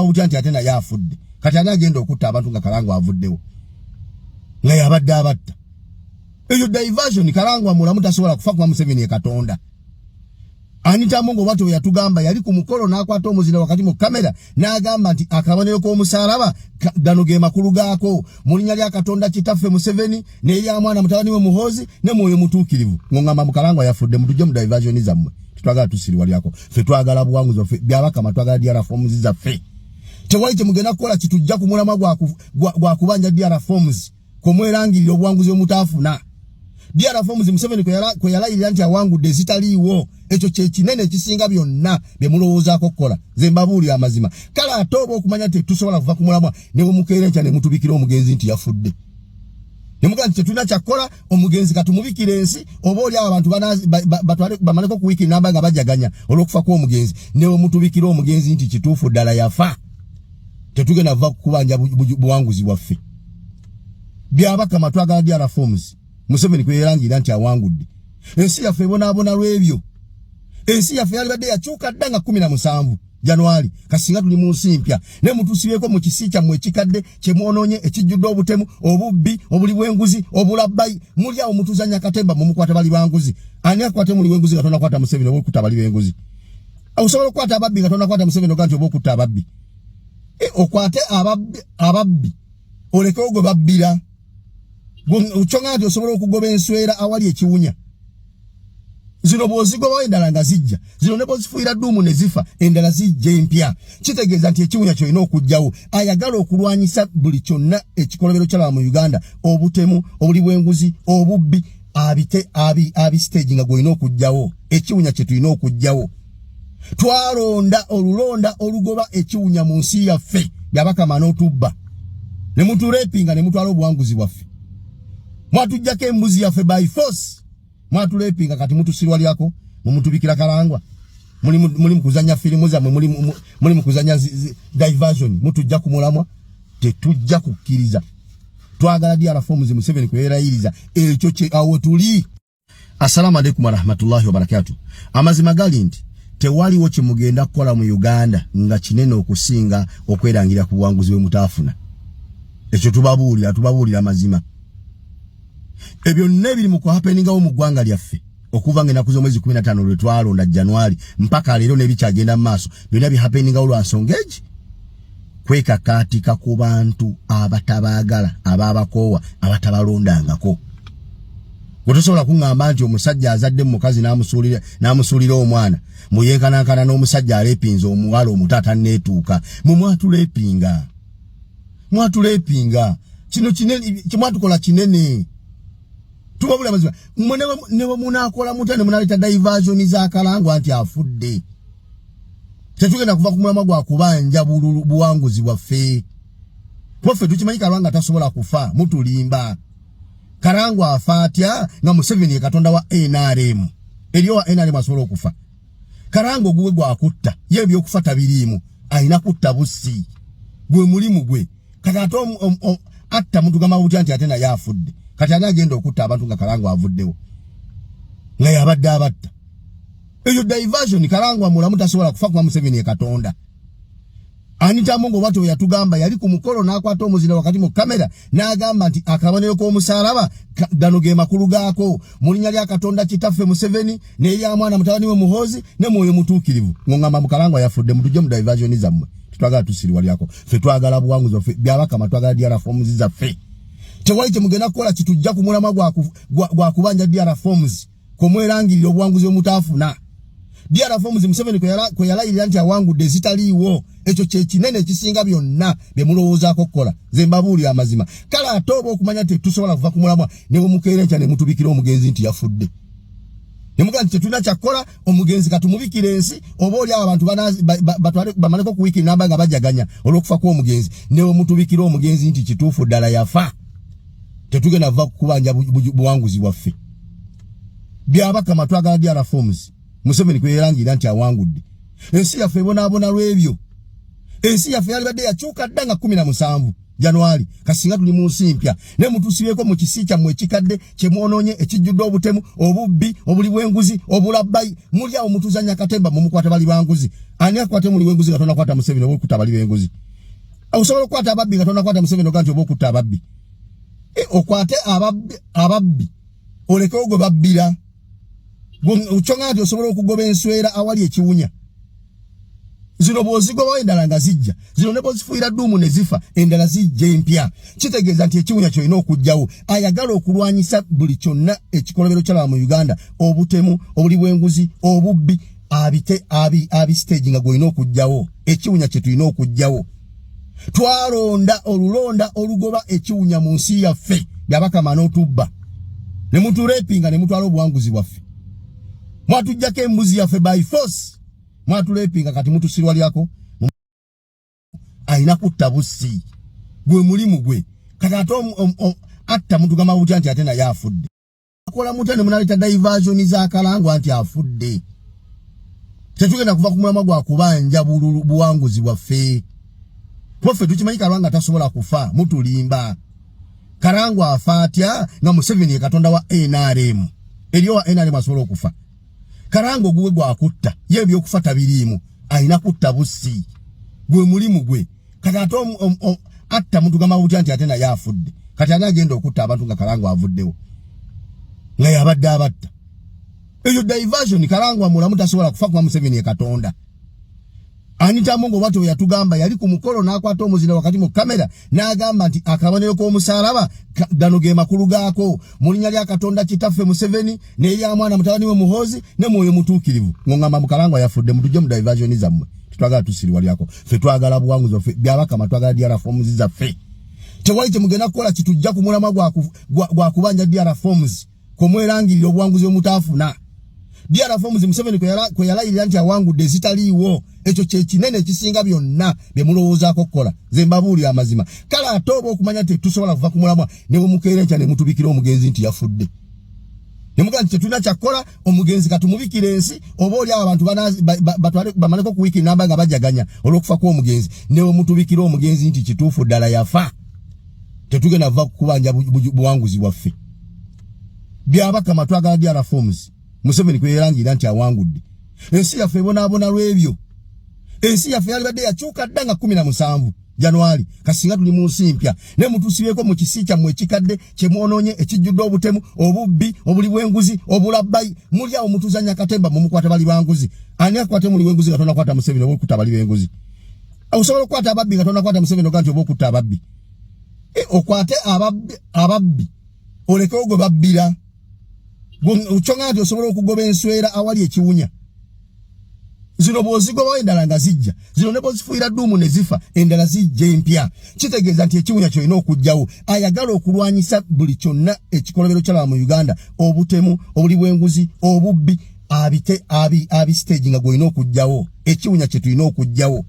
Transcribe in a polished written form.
Butya nti ate naye afudde? Kati ani agenda okutta abantu nga Kalangwa avuddewo, nga yabadde abatta? Eyo diversion. Kalangwa mulamu, tasobola kufa kuba Museveni e Katonda. Anita Mungu bwatyo yatugamba, yali ku mukolo n'akwata omuzira wakati mu kamera n'agamba nti akabonero k'omusaalaba gano ge makulu gaako, mu linnya lya Katonda Kitaffe Museveni n'erya Mwana mutabani we Muhoozi ne Mwoyo Mutuukirivu. Ng'ongamba Mukalangwa yafudde? Mutujje mu diversion zammwe, tetwagala tusiriwalyako. Ffe twagala buwanguzi bwaffe. Byabakama, twagala DR forms zaffe. Tewali kyemugenda kukola kitujja ku mulamwa gwa kubanja DR forms kumwerangirira obuwanguzi omutaafuna. DR forms Museveni kwe yalayirira nti awangudde ezitaliiwo, ekyo kye kinene ekisinga byonna bye mulowoozaako okukola. Nze mbabuulira amazima. Kale ate oba okumanya nti tusobola kuva ku mulamwa, ne bwe mukeera enkya ne mutubikira omugenzi nti yafudde, ne mugamba nti tetulina kyakkola, omugenzi katumubikire ensi, oba oli awo abantu batwale bamaleko ku wiiki namba nga bajaganya olw'okufa kw'omugenzi, ne bwe mutubikira omugenzi nti kituufu ddala yafa, tetugenda kuva kukubanja buwanguzi bwaffe. Byabakama, twagala DR forms Museveni kwe yalangira nti awangudde. Ensi yaffe ebonaabona lw'ebyo. Ensi yaffe yalibadde yakyuka dda nga 17 Januari, kasinga tuli mu nsi mpya, naye mutusibyeko mu kisi kyammwe ekikadde kyemwonoonye, ekijjudde obutemu, obubbi, obuli bw'enguzi, obulabbayi. Muli awo mutuzanya katemba, mumukwata bali banguzi. Ani akwate muli w'enguzi nga tonakwata Museveni oba okutta abali b'enguzi? Osobola okukwata ababbi nga tonakwata Museveni oga nti oba okutta ababbi? Okwate ababbi olekewo gwe babbira. Kyonga nti osobola okugoba enswera awali ekiwunya. Zino bw'ozigobawo, endala nga zijja. Zino ne bw'ozifuuyira dduumu ne zifa, endala zijja empya. Kitegeeza nti ekiwunya kyolina okuggyawo. Ayagala okulwanyisa buli kyonna ekikolobero kyalaba mu Uganda, obutemu, obuli bw'enguzi, obubbi, abite abi stage nga gwolina okuggyawo ekiwunya kye tulina okuggyawo. Twalonda olulonda olugoba ekiwunya mu nsi yaffe. Byabakama n'otubba ne mutulepinga ne mutwala obuwanguzi bwaffe. Mwatuggyako embuzi yaffe by force, mwatulepinga. Kati mutusirwalyako, mumutubikira Kalangwa. Muli mukuzanya firimu zammwe, muli mukuzanya diversion, mutujja ku mulamwa. Tetujja kukkiriza. Twagala DR forms Museveni kwerayiriza. Ekyo kye awo tuli. Assalamu alaikum warahmatullahi wabarakatuh. Amazima gali nti tewaliwo kyemugenda kukola mu Uganda nga kinene okusinga okwerangira ku buwanguzi bwe mutaafuna. Ekyo tubabuulira, tubabuulira amazima. Ebyo byonna ebiri mu kuhappeningawo mu ggwanga lyaffe okuva nga ennaku z'omwezi 15 lwe twalonda Januari mpaka leero n'ebikyagenda mu maaso, byonna bihappeningawo lwa nsonga egi: kwekakaatika ku bantu abatabaagala, ababakoowa, abatabalondangako. Gwe tosobola kuŋŋamba nti omusajja azadde mu mukazi n'amusuulira omwana muyenkanankana n'omusajja aleepinze omuwala omuto atanneetuuka. Mwe mwatuleepinga, mwatuleepinga. Kino kinene kyemwatukola, kinene. Tubabula amazima. Mmwe ne bwe munaakola mutya ne munaleeta diversion za Kalangwa nti afudde, tetugenda kuva ku mulamwa gwa kubanja buwanguzi bwaffe, kuba ffe tukimanyi Kalangwa tasobola kufa. Mutulimba. Karangwa afa atya nga Museveni ye Katonda wa NRM? Eriyo wa NRM asobola okufa? Karangwa oguwe gwakutta ye, ebyokufa tabiriimu, alina kutta bussi, gwe mulimu gwe. Kati ate atta mutugamba butya nti ate naye afudde? Kati ani agenda okutta abantu nga Kalangwa avuddewo, nga yabadde abatta? Eyo diversion. Kalangwa mulamu, tasobola kufa kuba Museveni ye Katonda. Anita Mungu bwatyo yatugamba, yali ku mukolo n'akwata omuzira wakati mu kamera n'agamba nti akabonero k'omusaalaba gano ge makulu gaako, mu linnya lya Katonda Kitaffe Museveni n'erya Mwana mutabani we Muhoozi ne Mwoyo Mutuukirivu. Ng'ongamba Mukalangwa yafudde? Mutujje mu diversion zammwe, tetwagala tusiriwalyako. Ffe twagala buwanguzi bwaffe. Byabakama, twagala DR forms zaffe. Tewali kyemugenda kukola kitujja ku mulamwa gwa kubanja DR forms kumwerangirira obuwanguzi omutaafuna. DR forms Museveni kwe yalayirira nti awangudde ezitaliiwo, ekyo kye kinene ekisinga byonna bye mulowoozaako okukola. Nze mbabuulira amazima. Kale ate oba okumanya nti tusobola kuva ku mulamwa, ne bwe mukeera enkya ne mutubikira omugenzi nti yafudde, ne mugamba nti tetulina kyakkola, omugenzi katumubikire ensi, oba oli awo abantu batwale bamaleko ku wiiki namba nga bajaganya olw'okufa kw'omugenzi, ne bwe mutubikira omugenzi nti kituufu ddala yafa, tetugenda kuva kukubanja buwanguzi bwaffe. Byabakama, twagala DR forms Museveni kwe yalangira nti awangudde. Ensi yaffe ebonaabona lw'ebyo. Ensi yaffe yalibadde yakyuka dda nga 17 Januari, kasinga tuli mu nsi mpya, naye mutusibyeko mu kisi kyammwe ekikadde kye mwonoonye, ekijjudde obutemu, obubbi, obuli bw'enguzi, obulabbayi. Muli awo mutuzannya katemba, mumukwata bali banguzi. Ani akwate muli w'enguzi nga tonakwata Museveni oba okutta abali b'enguzi? Osobola okukwata ababbi nga tonakwata Museveni oga nti oba okutta ababbi? Okwate ababbi olekewo gwe babbira. Kyonga nti osobola okugoba enswera awali ekiwunya. Zino bw'ozigobawo endala nga zijja, zino ne bw'ozifuuyira dduumu ne zifa, endala zijja empya. Kitegeeza nti ekiwunya kyolina okuggyawo. Ayagala okulwanyisa buli kyonna ekikolobero kyalaba mu Uganda, obutemu, obuli bw'enguzi, obubbi, abite abi stage nga gwolina okuggyawo. Ekiwunya kye tulina okuggyawo. Twalonda olulonda olugoba ekiwunya mu nsi yaffe, Byabakama n'otubba ne muturepinga ne mutwala obuwanguzi bwaffe. Mwatuggyako embuzi yaffe by force, mwatulepinga, kati mutusirwalyako. Alina kutta bussi, gwe mulimu gwe. Kati ate atta mutugamba butya nti ate naye afudde? Akola mutya ne munaleeta diversion za Kalangwa nti afudde? Tetugenda kuva ku mulamwa gwa kubanja buwanguzi bwaffe, kuba ffe tukimanyi Kalangwa tasobola kufa. Mutulimba. Karangwa afa atya nga Museveni ye katonda wa NRM? Eriyo wa NRM asobola okufa? Karangwa oguwe gwakutta, ye ebyokufa tabiriimu, alina kutta bussi, gwe mulimu gwe. Kati ate atta mutugamba butya nti ate naye afudde? Kati ani agenda okutta abantu nga Karangwa avuddewo, nga yabadde abatta? Eyo diversion. Karangwa mulamu, tasobola kufa kuba Museveni ye katonda. Anita Mungu bwatyo yatugamba, yali ku mukolo n'akwata omuzina wakati mu kamera n'agamba nti akabonero k'omusaalaba gano ge makulu gaako, mu linnya lya Katonda Kitaffe Museveni n'erya Mwana mutabani we Muhoozi ne Mwoyo Mutuukirivu. Ng'ongamba Mukalangwa yafudde? Mutujje mu diversion zammwe, tetwagala tusiriwalyako. Ffe twagala buwanguzi bwaffe, Byabakama, twagala DR forms zaffe. Tewali kyemugenda kukola kitujja ku mulamwa gwa kubanja DR forms kumwerangirira obuwanguzi omutaafuna. DR forms Museveni kwe yalayirira nti awangudde ezitaliiwo, ekyo kye kinene ekisinga byonna bye mulowoozaako okukola. Nze mbabuulira amazima. Kale ate oba okumanya nti tusobola kuva ku mulamwa, ne bwe mukeera enkya ne mutubikira omugenzi nti yafudde, ne mugamba nti tetulina kyakkola, omugenzi katumubikira ensi, oba oli awo abantu batwale bamaleko ku wiiki namba nga bajaganya olw'okufa kw'omugenzi. Ne bwe mutubikira omugenzi nti kituufu ddala yafa, tetugenda kuva kubanja buwanguzi bwaffe. Byabakama, twagala DR forms Museveni kwe yalangira nti awangudde. Ensi yaffe ebonaabona lw'ebyo. Ensi yaffe yalibadde yakyuka dda nga 17 Januari, kasinga tuli mu nsi mpya, naye mutusibyeko mu kisi kyammwe ekikadde kye mwonoonye, ekijjudde obutemu, obubbi, obuli bw'enguzi, obulabbayi. Muli awo mutuzannya katemba, mumukwata bali banguzi. Ani akwate muli w'enguzi nga tonakwata Museveni oba okutta abali b'enguzi? Osobola okukwata ababbi nga tonakwata Museveni oga nti oba okutta ababbi? Okwate ababbi olekewo gwe babbira. Kyonga nti osobola okugoba enswera awali ekiwunya. Zino bw'ozigobawo endala nga zijja, zino ne bw'ozifuuyira dduumu ne zifa, endala zijja empya. Kitegeeza nti ekiwunya kyolina okuggyawo. Ayagala okulwanyisa buli kyonna ekikolobero kyalaba mu Uganda, obutemu, obuli bw'enguzi, obubbi, abite abi stage nga gwolina okuggyawo. Ekiwunya kye tulina okuggyawo.